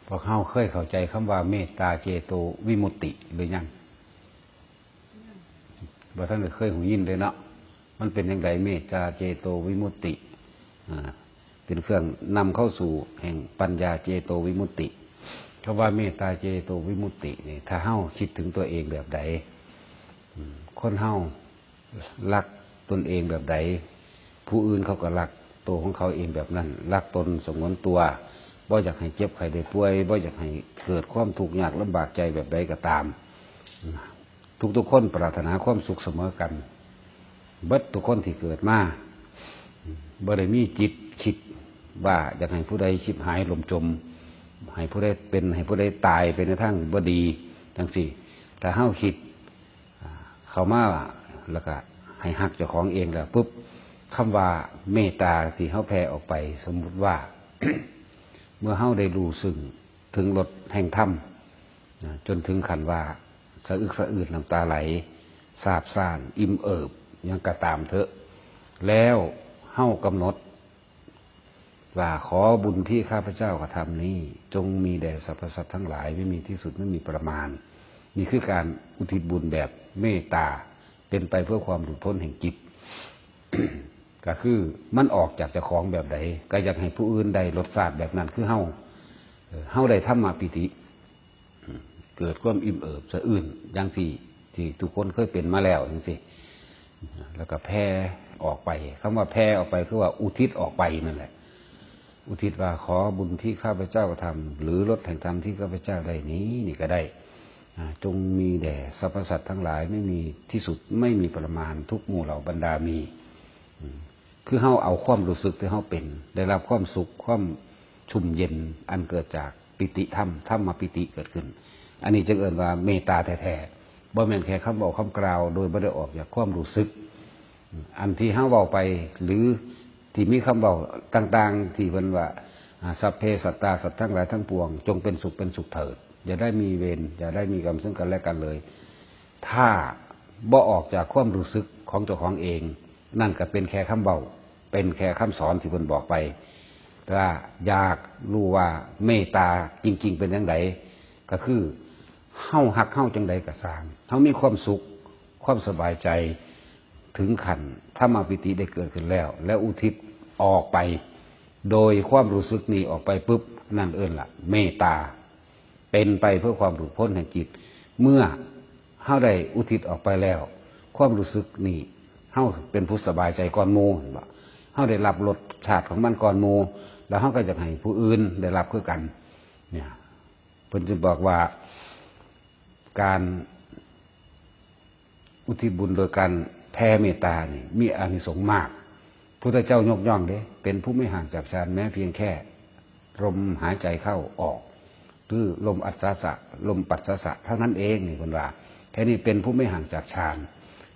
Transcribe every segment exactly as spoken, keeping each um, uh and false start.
พวกเฮาเคยเข้าใจคำว่าเมตตาเจโตวิมุตติหรือยัง? บ่ทันได้เคยหูยินเลยเนาะ มันเป็นจั่งใดเมตตาเจโตวิมุตติ? อ่า เป็นเครื่องนำเข้าสู่แห่งปัญญาเจโตวิมุตติ คำว่าเมตตาเจโตวิมุตตินี่ ถ้าเฮาคิดถึงตัวเองแบบใด อืม คนเฮารักตนเองแบบใด ผู้อื่นเขาก็รักตัวของเขาเองแบบนั้น รักตนสงวนตัว บ่อยากให้เจ็บไข้ได้ป่วย บ่อยากให้เกิดความทุกข์ยากลำบากใจแบบใดก็ตาม ทุกๆคนปรารถนาความสุขเสมอกัน เบิดทุกคนที่เกิดมา บ่ได้มีจิตคิดว่าอยากให้ผู้ใดชิบหายล่มจม ให้ผู้ใดเป็น ให้ผู้ใดตายไปในทางบ่ดีจั่งซี้ ถ้าเฮาคิด อ่า เข้ามาแล้วก็ให้ฮักเจ้าของเองแล้วปุ๊บ คำว่าเมตตาที่เฮาแผ่ออกไป สมมุติว่า เมื่อเฮาได้รู้ซึ่งถึงรสแห่งธรรม นะ จนถึงขั้นว่าสะอึกสะอื้นน้ำตาไหล ซาบซ่าน อิ่มเอิบ หยังก็ตามเถอะ แล้วเฮากำหนดว่า ขอบุญที่ข้าพเจ้ากระทำนี้ จงมีแด่สรรพสัตว์ทั้งหลาย ไม่มีที่สุด ไม่มีประมาณ นี่คือการอุทิศบุญแบบเมตตา เป็นไปเพื่อความหลุดพ้นแห่งจิต ก็คือมันออกจากเจ้าของแบบใด ก็อยากให้ผู้อื่นได้รสชาติแบบนั้นคือเฮา เออ เฮาได้ธรรมปิติ เกิดความอิ่มเอิบสะอื้น อย่างที่ ที่ทุกคนเคยเป็นมาแล้วจั่งซี้ แล้วก็แผ่ออกไป คำว่าแผ่ออกไปคือว่าอุทิศออกไปนั่นแหละ อุทิศว่า ขอบุญที่ข้าพเจ้ากระทำ หรือรสแห่งธรรมที่ข้าพเจ้าได้นี้ นี่ก็ได้ อ่า จงมีแด่สรรพสัตว์ทั้งหลาย ไม่มีที่สุด ไม่มีประมาณ ทุกหมู่เหล่าบรรดามี อืม คือเฮาเอาความรู้สึกที่เฮาเป็น ได้รับความสุข ความชุ่มเย็น อันเกิดจากปิติธรรม ธรรมปิติเกิดขึ้น อันนี้จึงเอิ้นว่าเมตตาแท้ๆ บ่แม่นแค่คำเว้าคำกล่าว โดยบ่ได้ออกจากความรู้สึก อันที่เฮาเว้าไป หรือที่มีคำเว้าต่างๆ ที่เพิ่นว่า อ่า สัพเพสัตตา สัตว์ทั้งหลายทั้งปวง จงเป็นสุขเป็นสุขเถิด อย่าได้มีเวร อย่าได้มีกรรมซึ่งกันและกันเลย ถ้าบ่ออกจากความรู้สึกของเจ้าของเอง นั่นก็เป็นแค่คำเว้า เป็นแค่คำสอนที่เพิ่นบอกไป แต่ว่าอยากรู้ว่าเมตตาจริงๆเป็นจั่งใด ก็คือเฮาฮักเฮาจั่งใดก็ซ่าง เฮามีความสุข ความสบายใจ ถึงขั้นธรรมปิติได้เกิดขึ้นแล้ว แล้วอุทิศออกไป โดยความรู้สึกนี้ออกไปปุ๊บ นั่นเอิ้นละเมตตา เป็นไปเพื่อความหลุดพ้นแห่งจิต เมื่อเฮาได้อุทิศออกไปแล้ว ความรู้สึกนี้ เฮาเป็นผู้สบายใจก่อนหมู่ เห็นบ่ เฮาได้รับรสชาติของมันก่อนหมู่ แล้วเฮาก็อยากให้ผู้อื่นได้รับคือกัน เนี่ย เพิ่นจึงบอกว่า การอุทิศบุญโดยการแผ่เมตตานี่มีอานิสงส์มาก พุทธเจ้ายกย่องเด้ เป็นผู้ไม่ห่างจากฌานแม้เพียงแค่ลมหายใจเข้าออก หรือลมอัศสะ ลมปัสสะเท่านั้นเอง นี่เพิ่นว่า แค่นี้เป็นผู้ไม่ห่างจากฌาน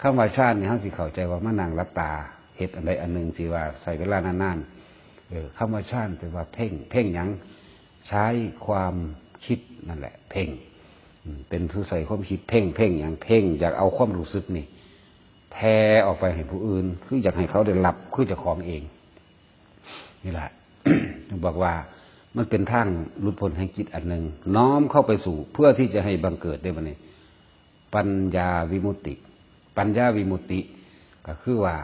คำว่าฌานนี่เฮาสิเข้าใจว่ามานั่งหลับตา เฮ็ดอันใดอันหนึ่งสิว่าใช้เวลานานๆ เออ คำว่าฌานแปลว่าเพ่ง เพ่งหยัง ใช้ความคิดนั่นแหละ เพ่ง อืม เป็นผู้ใช้ความคิดเพ่ง เพ่งหยัง เพ่งอยากเอาความรู้สึกนี่ แผ่ออกไปให้ผู้อื่น คืออยากให้เขาได้รับคือเจ้าของเอง นี่แหละ บอกว่ามันเป็นทางหลุดพ้นแห่งจิตอันหนึ่ง น้อมเข้าไปสู่ เพื่อที่จะให้บังเกิดได้บัดนี้ ปัญญาวิมุตติ ปัญญาวิมุตติ ก็คือว่า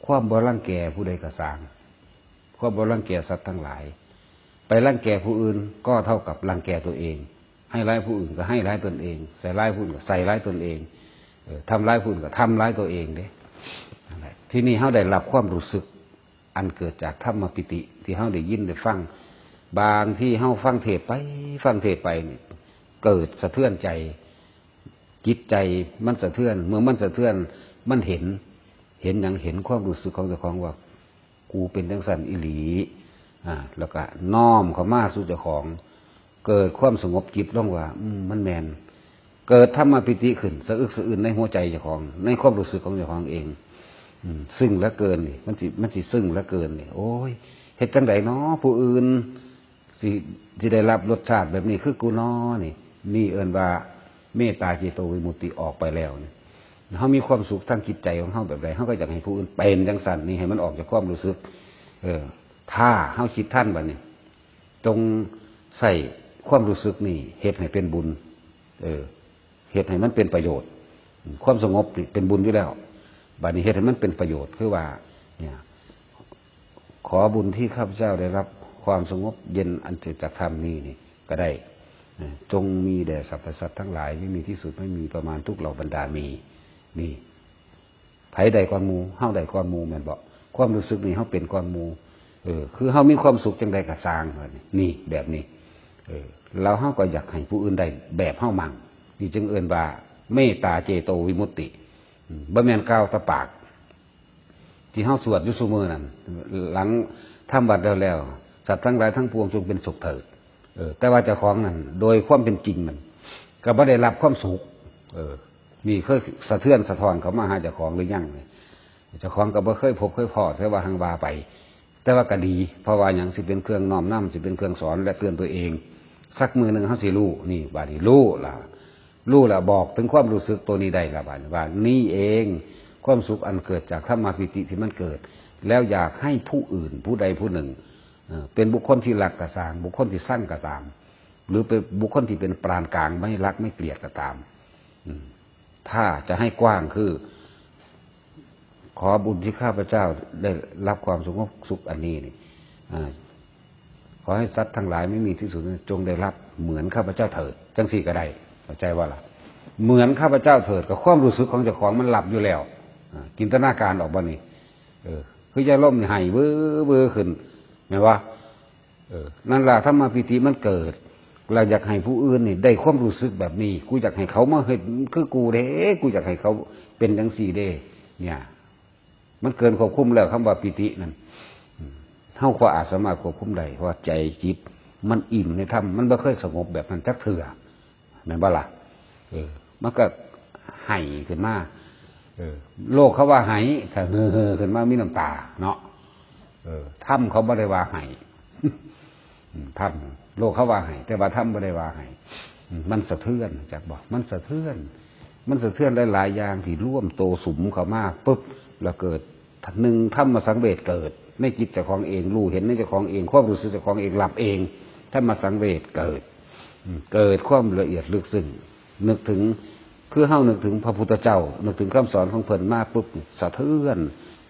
ความบ่รังแกผู้ใดก็ซ่าง ความบ่รังแกสัตว์ทั้งหลาย ไปรังแกผู้อื่นก็เท่ากับรังแกตัวเอง ให้ร้ายผู้อื่นก็ให้ร้ายตนเอง ใส่ร้ายผู้อื่นก็ใส่ร้ายตนเอง เออ ทำร้ายผู้อื่นก็ทำร้ายตัวเองเด้ นั่นแหละ ทีนี้เฮาได้รับความรู้สึก อันเกิดจากธรรมปิติที่เฮาได้ยินได้ฟัง บางทีเฮาฟังเทศน์ไป ฟังเทศน์ไปนี่ เกิดสะเทือนใจ จิตใจมันสะเทือน เมื่อมันสะเทือน มันเห็น เห็นหยัง เห็นความรู้สึกของเจ้าของว่า กูเป็นจั่งซั้นอีหลี อ่า แล้วก็น้อมเข้ามาสู่เจ้าของ เกิดความสงบจิตลงว่า อืม มันแม่น เกิดธรรมปิติขึ้น สะอึกสะอื้นในหัวใจเจ้าของ ในความรู้สึกของเจ้าของเอง อืม ซึ้งเหลือเกินนี่ มันสิ มันสิซึ้งเหลือเกินนี่ โอ้ย เฮ็ดจั่งใดน้อ ผู้อื่นสิ สิได้รับรสชาติแบบนี้คือกูน้อนี่ นี่เอิ้นว่าเมตตาเจโตวิมุตติออกไปแล้วนี่ เฮามีความสุขทางจิตใจของเฮาแบบใด เฮาก็อยากให้ผู้อื่นเป็นจั่งซั้นนี่ ให้มันออกจากความรู้สึก เออ ถ้าเฮาคิดทันบัดนี้ จงใช้ความรู้สึกนี่เฮ็ดให้เป็นบุญ เออ เฮ็ดให้มันเป็นประโยชน์ ความสงบนี่เป็นบุญอยู่แล้ว บัดนี้เฮ็ดให้มันเป็นประโยชน์ คือว่า เนี่ย ขอบุญที่ข้าพเจ้าได้รับความสงบเย็นอันเกิดจากธรรมนี้นี่ก็ได้ เออ จงมีแด่สรรพสัตว์ทั้งหลาย ไม่มีที่สุด ไม่มีประมาณ ทุกเหล่าบรรดา มี นี่ ไผได้ก่อนหมู่ เฮาได้ก่อนหมู่ แม่นบ่ ความรู้สึกนี่เฮาเป็นก่อนหมู่ เออ คือเฮามีความสุขจั่งใดก็ซ่าง นี่ แบบนี้ เออ แล้วเฮาก็อยากให้ผู้อื่นได้แบบเฮามั่ง นี่จึงเอิ้นว่าเมตตาเจโตวิมุตติ อืม บ่แม่นกล่าวแต่ปาก ที่เฮาสวดอยู่ซุมื้อนั่น หลังทำวัตรแล้วแล้ว สัตว์ทั้งหลายทั้งปวงจงเป็นสุขเถิด เออ แต่ว่าเจ้าของนั่น โดยความเป็นจริงมัน ก็บ่ได้รับความสุข เออ นี่เคยสะเทือนสะท้อนเข้ามาหาเจ้าของหรือยังเนี่ย เจ้าของก็บ่เคยพบเคยพ้อ แต่ว่าหังว่าไป แต่ว่าก็ดี เพราะว่าหยัง สิเป็นเครื่องน้อมนำ สิเป็นเครื่องสอนและเตือนตัวเอง สักมื้อหนึ่งเฮาสิรู้ นี่ บาดนี้รู้ละ รู้ละ บอกถึงความรู้สึกตัวนี้ได้ละ บาดนี้ว่า นี่เอง ความสุขอันเกิดจากธรรมปีติที่มันเกิด แล้วอยากให้ผู้อื่น ผู้ใดผู้หนึ่ง เอ่อ เป็นบุคคลที่รักก็ซ่าง บุคคลที่ชังก็ตาม หรือเป็นบุคคลที่เป็นปานกลาง ไม่รักไม่เกลียดก็ตาม อืม ถ้าจะให้กว้างคือ ขอบุญที่ข้าพเจ้าได้รับความสงบสุขอันนี้นี่ อ่า ขอให้สัตว์ทั้งหลายไม่มีที่สุด จงได้รับเหมือนข้าพเจ้าเถิด จังซี่ก็ได้ เข้าใจบ่ล่ะ เหมือนข้าพเจ้าเถิด กับความรู้สึกของเจ้าของมันรับอยู่แล้ว อ่า จินตนาการออกบ่นี่ เออ คือจะล้มนี่ไห้เว้อเว้อขึ้น แม่นบ่ เออ นั่นล่ะ ธรรมปีติมันเกิด เราอยากให้ผู้อื่นนี่ได้ความรู้สึกแบบนี้ กูอยากให้เขามาเฮ็ดคือกูเด้ กูอยากให้เขาเป็นจังซี่เด้ เนี่ย มันเกินควบคุมแล้ว คำว่าปีตินั่น อืม เฮาก็อาจสามารถควบคุมได้ เพราะว่าใจจิตมันอิ่มในธรรม มันบ่เคยสงบแบบนั้นจักเทื่อ แม่นบ่ล่ะ เออ มันก็ไห้ขึ้นมา เออ โลกเขาว่าไห้ ถ้าเห่อๆ ขึ้นมามีน้ำตาเนาะ เออ ธรรมเขาบ่ได้ว่าไห้ อืม ธรรม โลกเขาว่าไห้ แต่ว่าธรรมบ่ได้ว่าไห้ อืม มันสะเทือน จักบ่ มันสะเทือน มันสะเทือนหลายๆ อย่างที่รวมโตสุมเข้ามาปุ๊บ แล้วเกิด หนึ่ง ธรรมสังเวชเกิดในจิตเจ้าของเอง รู้เห็นในเจ้าของเอง ความรู้สึกเจ้าของเอง รับเอง ธรรมสังเวชเกิด อืม เกิดความละเอียดลึกซึ้ง นึกถึง คือเฮานึกถึงพระพุทธเจ้า นึกถึงคำสอนของเพิ่นมาปุ๊บ สะเทือน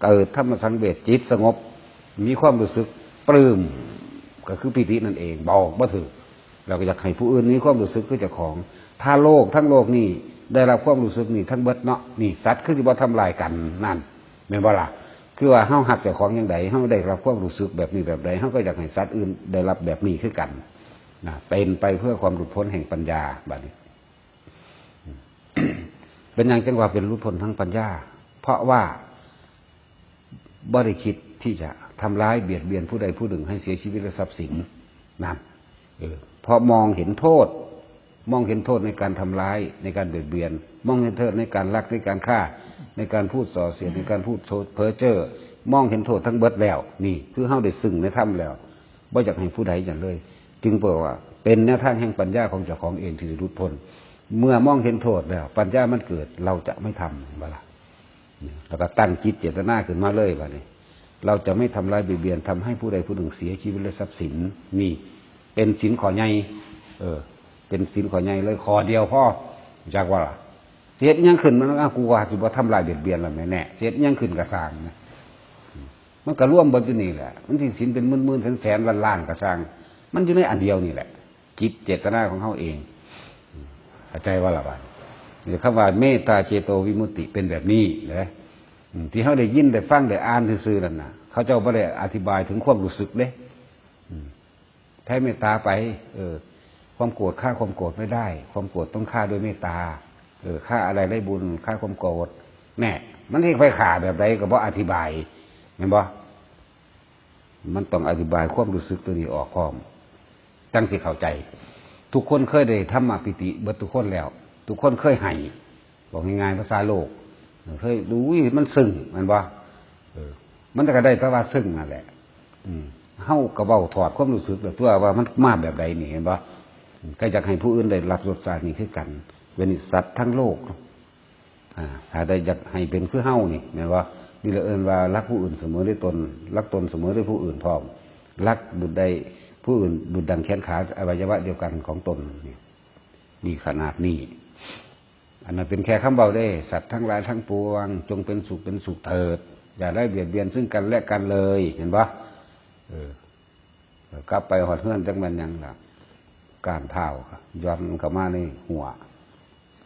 เกิดธรรมสังเวช จิตสงบ มีความรู้สึกปลื้ม ก็คือปีตินั่นเอง บอกบ่ถูก เราก็อยากให้ผู้อื่นมีความรู้สึกคือเจ้าของ ถ้าโลกทั้งโลกนี่ได้รับความรู้สึกนี่ทั้งเบิดเนาะ นี่สัตว์คือสิบ่ทำลายกันนั่น แม่นบ่ล่ะ คือว่าเฮาฮักเจ้าของจั่งใด เฮาได้รับความรู้สึกแบบนี้แบบใด เฮาก็อยากให้สัตว์อื่นได้รับแบบนี้คือกัน นะ เป็นไปเพื่อความหลุดพ้นแห่งปัญญา บัดนี้ เป็นหยังจั่งว่าเป็นหลุดพ้นทางปัญญา เพราะว่าบ่ได้คิดที่จะทำร้ายเบียดเบียนผู้ใดผู้หนึ่งให้เสียชีวิตและทรัพย์สิน นั่น เออ เพราะมองเห็นโทษ มองเห็นโทษในการทำร้าย ในการเบียดเบียน มองเห็นโทษในการลัก ในการฆ่า ในการพูดส่อเสียด ในการพูดเพ้อเจ้อ มองเห็นโทษทั้งเบิดแล้ว นี่ คือเฮาได้ซึ่งในธรรมแล้ว บ่อยากให้ผู้ใดอย่างเลย จึงบอกว่าเป็นแนวทางแห่งปัญญาของเจ้าของเองที่จะหลุดพ้น เมื่อมองเห็นโทษแล้ว ปัญญามันเกิด เราจะไม่ทำ เห็นบ่ล่ะ แล้วก็ตั้งจิตเจตนาขึ้นมาเลย บัดนี้ เราจะไม่ทำร้ายเบียดเบียน ทำให้ผู้ใดผู้หนึ่งเสียชีวิตและทรัพย์สิน นี่ เป็นศีลข้อใหญ่ เออ เป็นศีลข้อใหญ่เลย ข้อเดียวพอ จักว่าล่ะ สิเฮ็ดหยังขึ้นมัน อ้าว กูว่าสิบ่ทำร้ายเบียดเบียนแล้วแน่ๆ สิเฮ็ดหยังขึ้นก็ซ่างนะ มันก็รวมเบิดอยู่นี่แหละ มันสิศีลเป็นหมื่นๆ แสนๆ ล้านๆ ก็ซ่าง มันอยู่ในอันเดียวนี่แหละ จิตเจตนาของเฮาเอง เข้าใจบ่ล่ะบัดนี้ คำว่าเมตตาเจโตวิมุตติเป็นแบบนี้นะ อืม ที่เฮาได้ยินได้ฟังได้อ่านซื่อๆ นั่นน่ะ เขาเจ้าบ่ได้อธิบายถึงความรู้สึกเด้ อืม แผ่เมตตาไป เออ ความโกรธฆ่าความโกรธไม่ได้ ความโกรธต้องฆ่าด้วยเมตตา เออ ฆ่าอะไรได้บุญ ฆ่าความโกรธ แน่ มันสิไปฆ่าแบบใดก็บ่อธิบาย เห็นบ่ มันต้องอธิบายความรู้สึกตัวนี้ออกพร้อม จั่งสิเข้าใจ ทุกคนเคยได้ธรรมปีติเบิดทุกคนแล้ว ทุกคนเคยไห้ บอกง่ายๆ ภาษาโลก เคย อุ้ย มันซึ้ง แม่นบ่ เออ มันก็ได้แต่ว่าซึ้งนั่นแหละ อืม เฮาก็เว้าถอดความรู้สึกแล้วตัวว่ามันมาแบบใดนี่ เห็นบ่ อืม ก็อยากให้ผู้อื่นได้รับรสชาตินี้คือกัน เว้นสัตว์ทั้งโลก อ่า ถ้าได้อยากให้เป็นคือเฮานี่ แม่นบ่ นี่แหละเอิ้นว่ารักผู้อื่นเสมอด้วยตน รักตนเสมอด้วยผู้อื่นพร้อม รักบุญใด ผู้อื่นดุจดังแขนขาอวัยวะเดียวกันของตนนี่ ดีขนาดนี้ อันนั้นเป็นแค่คำเว้าเด้ สัตว์ทั้งหลายทั้งปวง จงเป็นสุขเป็นสุขเถิด อย่าได้เบียดเบียนซึ่งกันและกันเลย เห็นปะ เออ กลับไปฮอดเฮือนจักแม่นหยังล่ะ ก้านพร้าวย้อนเข้ามาในหัว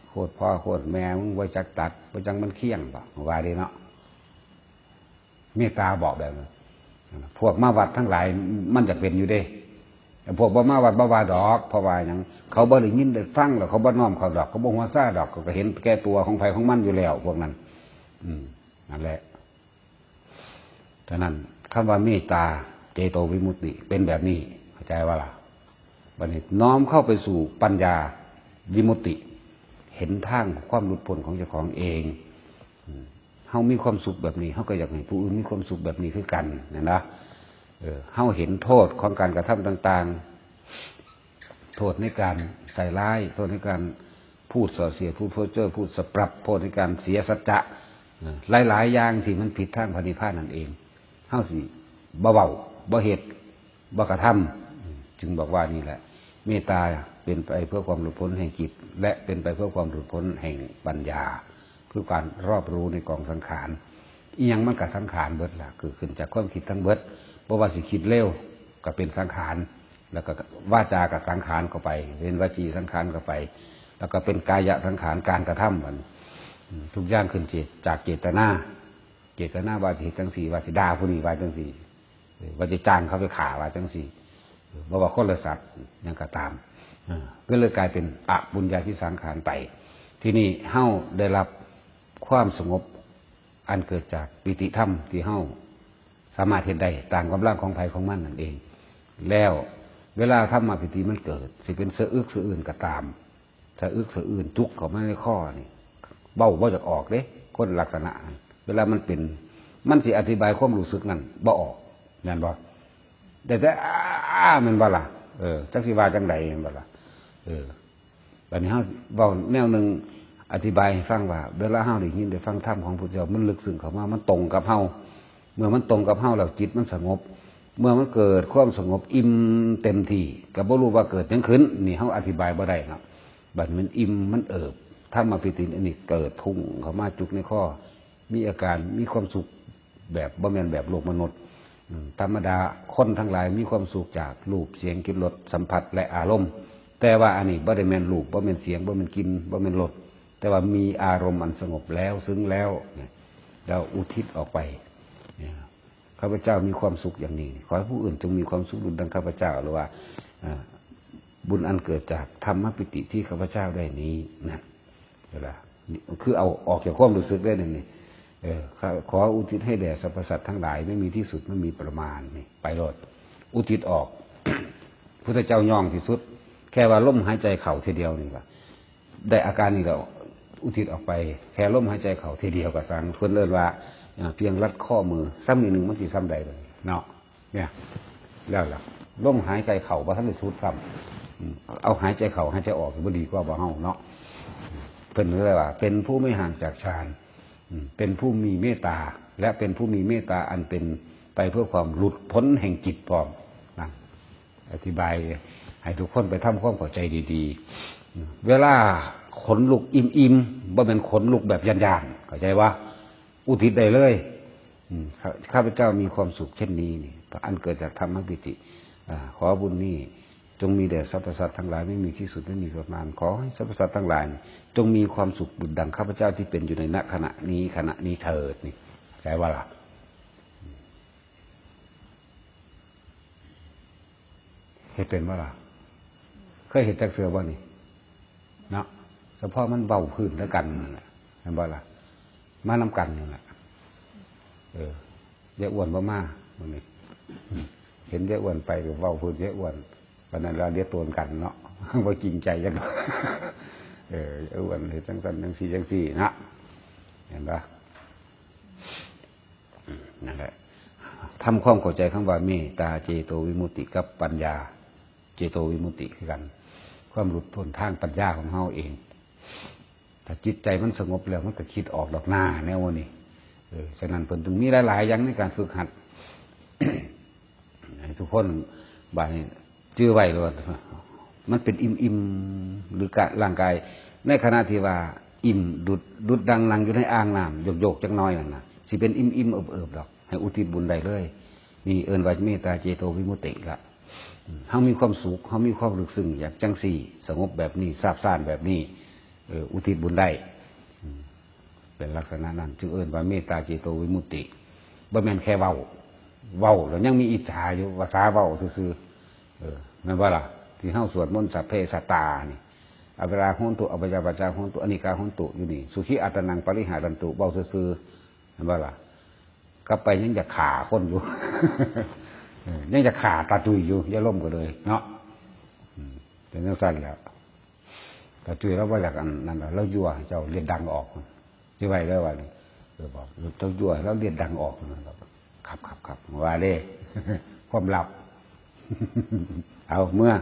โคตรพ่อโคตรแม่มึงบ่จักตัด บ่จักมันเคี้ยงบ่ ว่าเด้เนาะ เมตตาบอกแบบนั้น พวกมาวัดทั้งหลายมันอยากเป็นอยู่เด้ พวกบ่มาวัดบ่ว่าดอก เพราะว่าหยัง เขาบ่ได้ยินได้ฟังแล้วเขาบ่น้อมเข้าดอก เขาบ่หัวซาดอก เขาก็เห็นแก่ตัวของไผของมันอยู่แล้ว พวกนั้น อืม นั่นแหละ ฉะนั้นคำว่าเมตตาเจโตวิมุตติเป็นแบบนี้ เข้าใจว่าล่ะ บัดนี้น้อมเข้าไปสู่ปัญญาวิมุตติ เห็นทางความหลุดพ้นของเจ้าของเอง อืม เฮามีความสุขแบบนี้ เฮาก็อยากให้ผู้อื่นมีความสุขแบบนี้คือกันนะนะ เออ เฮาเห็นโทษของการกระทำต่างๆ โทษในการใส่ร้าย โทษในการพูดส่อเสียด พูดเพ้อเจ้อ พูดสะปรับ โทษในการเสียสัจจะ เออ หลายๆ อย่างที่มันผิดทางพระนิพพานนั่นเอง เฮาสิบ่เว้า บ่เฮ็ด บ่กระทำ จึงบอกว่านี่แหละ เมตตาเป็นไปเพื่อความหลุดพ้นแห่งจิต และเป็นไปเพื่อความหลุดพ้นแห่งปัญญา คือการรอบรู้ในกองสังขาร อิหยังมันก็สังขารเบิดล่ะ คือขึ้นจากความคิดทั้งเบิด บ่ว่าสิคิดเร็วก็เป็นสังขาร แล้วก็วาจาก็สังขารเข้าไป เป็นวจีสังขารเข้าไป แล้วก็เป็นกายสังขาร การกระทำมัน อืม ทุกอย่างขึ้นจากเจตนา เจตนาว่าสิเฮ็ดจังซี่ ว่าสิด่าผู้นี้ว่าจังซี่ เออ ว่าจะจ้างเขาไปฆ่าว่าจังซี่ เออ บ่ว่าคนหรือสัตว์หยังก็ตาม เออ ก็เลยกลายเป็นอปุญญาพิสังขารไป ทีนี้เฮาได้รับความสงบอันเกิดจากปีติธรรมที่เฮาสามารถเฮ็ดได้ตามกำลังของไผของมันนั่นเอง แล้วเวลาธรรมปีติมันเกิด สิเป็นสะอึกสะอื้นก็ตาม สะอึกสะอื้นจุกเข้ามาในคอนี่ เว้าบ่อยากออกเด้ คนลักษณะนั้น เวลามันเป็น มันสิอธิบายความรู้สึกนั้นบ่ออก แม่นบ่ ได้แต่ อ้า แม่นบ่ล่ะ เออ จักสิว่าจังใด แม่นบ่ล่ะ เออ บัดนี้เฮาเว้าแนวหนึ่ง อธิบายให้ฟังว่า เวลาเฮาได้ยินได้ฟังธรรมของพุทธเจ้า มันลึกซึ้งเข้ามา มันตรงกับเฮา เมื่อมันตรงกับเฮาแล้ว จิตมันสงบ เมื่อมันเกิดความสงบอิ่มเต็มที่ ก็บ่รู้ว่าเกิดหยังขึ้น นี่เฮาอธิบายบ่ได้เนาะ บัดมันอิ่มมันเอิบ ธรรมปีติอันนี้เกิดพุ่งเข้ามาจุกในคอ มีอาการมีความสุขแบบบ่แม่นแบบโลกมนุษย์ อืม ธรรมดาคนทั้งหลายมีความสุขจากรูป เสียง กลิ่น รส สัมผัส และอารมณ์ แต่ว่าอันนี้บ่ได้แม่นรูป บ่แม่นเสียง บ่แม่นกลิ่น บ่แม่นรส แต่ว่ามีอารมณ์อันสงบแล้ว ซึ้งแล้วเนี่ย แล้วอุทิศออกไปเนี่ย ข้าพเจ้ามีความสุขอย่างนี้ ขอให้ผู้อื่นจงมีความสุขดุจดังข้าพเจ้า หรือว่า อ่า บุญอันเกิดจากธรรมปีติที่ข้าพเจ้าได้นี้นะ เวลา คือเอาออกจากความรู้สึกได้นี่ เออ ข้า ขออุทิศให้แด่สรรพสัตว์ทั้งหลาย ไม่มีที่สุด ไม่มีประมาณนี่ ไปโลด อุทิศออก พุทธเจ้าย่องที่สุด แค่ว่าลมหายใจเข้าทีเดียวนี่ก็ได้อาการนี้แล้ว อุทิศออกไป แค่ลมหายใจเข้าทีเดียวก็สั่ง เพิ่นเอิ้นว่า อ่า เพียงรัดข้อมือ ซ้ำนิดหนึ่งมันสิซ้ำใดบัดนี้เนาะ เนี่ย แล้วล่ะ ลมหายใจเข้าบ่ทันได้สุดซ้ำ อืม เอาหายใจเข้าหายใจออกบ่ดีกว่าบ่เฮาเนาะ เพิ่นเลยว่า เป็นผู้ไม่ห่างจากฌาน อืม เป็นผู้มีเมตตา และเป็นผู้มีเมตตาอันเป็นไปเพื่อความหลุดพ้นแห่งจิตพร้อมนะ อธิบายให้ทุกคนไปทำความเข้าใจดีๆ เวลาขนลุกอิ่มๆ บ่แม่นขนลุกแบบย่านๆ เข้าใจวะ อุทิศได้เลย อืม ข้า ข้าพเจ้ามีความสุขเช่นนี้นี่ อันเกิดจากธรรมปีติ อ่า ขอบุญนี้จงมีแด่สรรพสัตว์ทั้งหลาย ไม่มีที่สุด ไม่มีประมาณ ขอให้สรรพสัตว์ทั้งหลาย จงมีความสุขดุจดังข้าพเจ้าที่เป็นอยู่ในณขณะนี้ ขณะนี้เถิดนี่ ใจว่าล่ะ เฮ็ดเป็นบ่ล่ะ เคยเฮ็ดจักเทื่อบ่นี่ เนาะ เฉพาะมันเว้าพื้นแล้วกันนั่นแหละ เห็นบ่ล่ะ มานำกันนั่นแหละ เออ ยายอ้วนบ่มามื้อนี้ เห็นยายอ้วนไปก็เว้าพื้นยายอ้วน ปานนั้นแล้วเดี๋ยวโตนกันเนาะ บ่จริงใจจัก เออ ยายอ้วนเฮ็ดจังซั่นจังซี่จังซี่นะ เห็นบ่ อืม นั่นแหละ ทำความเข้าใจคำว่าเมตตาเจโตวิมุตติกับปัญญาเจโตวิมุตติคือกัน ความหลุดพ้นทางปัญญาของเฮาเอง ถ้าจิตใจมันสงบแล้วมันก็คิดออกดอกหน้าแนวนี้ เออ ฉะนั้นเพิ่นจึงมีหลายๆอย่างในการฝึกหัด ให้ทุกคน บาดนี้ จื่อไว้โลด มันเป็นอิ่มๆ หรือกะร่างกาย ในขณะที่ว่าอิ่มดุด ดุดดังนั่งอยู่ในอ่างน้ำโยกๆ จักหน่อยนั่นน่ะ สิเป็นอิ่มๆ เอิบๆ ดอก ให้อุทิศบุญได้เลย นี่เอิ้นว่าเมตตาเจโตวิมุตติละ อืม เฮามีความสุข เฮามีความลึกซึ้ง อยากจังซี่ สงบแบบนี้ ซาบซ่านแบบนี้ เออ อุทิศบุญได้ อืม เป็นลักษณะนั้น จึงเอิ้นว่าเมตตาเจโตวิมุตติ บ่แม่นแค่เว้า เว้าแล้วยังมีอิจฉาอยู่ ภาษาเว้าซื่อๆ เออ แม่นบ่ล่ะ ที่เฮาสวดมนต์สัพเพสัตตานี่ อเวราโหนตุ อพยาปาจาโหนตุ อนิกาโหนตุ อยู่นี่ สุขีอัตตานังปริหารันตุ เว้าซื่อๆ แม่นบ่ล่ะ กลับไปยังอยากฆ่าคนอยู่ เออ ยังอยากฆ่าตาตุ้ยอยู่ อย่าล้มก็เลยเนาะ อืม เป็นจังซั่นแหละ ตาตุ้ยลาวบ่อยากอันนั้นล่ะ ลาวยั่วให้เจ้าเลือดดังออก สิไว้เด้อว่านี่ เออ บอก เจ้ายั่วให้ลาวเลือดดังออกนั่นล่ะ ครับ ครับ ครับ ว่าเด้ ความลับ เอาเมือ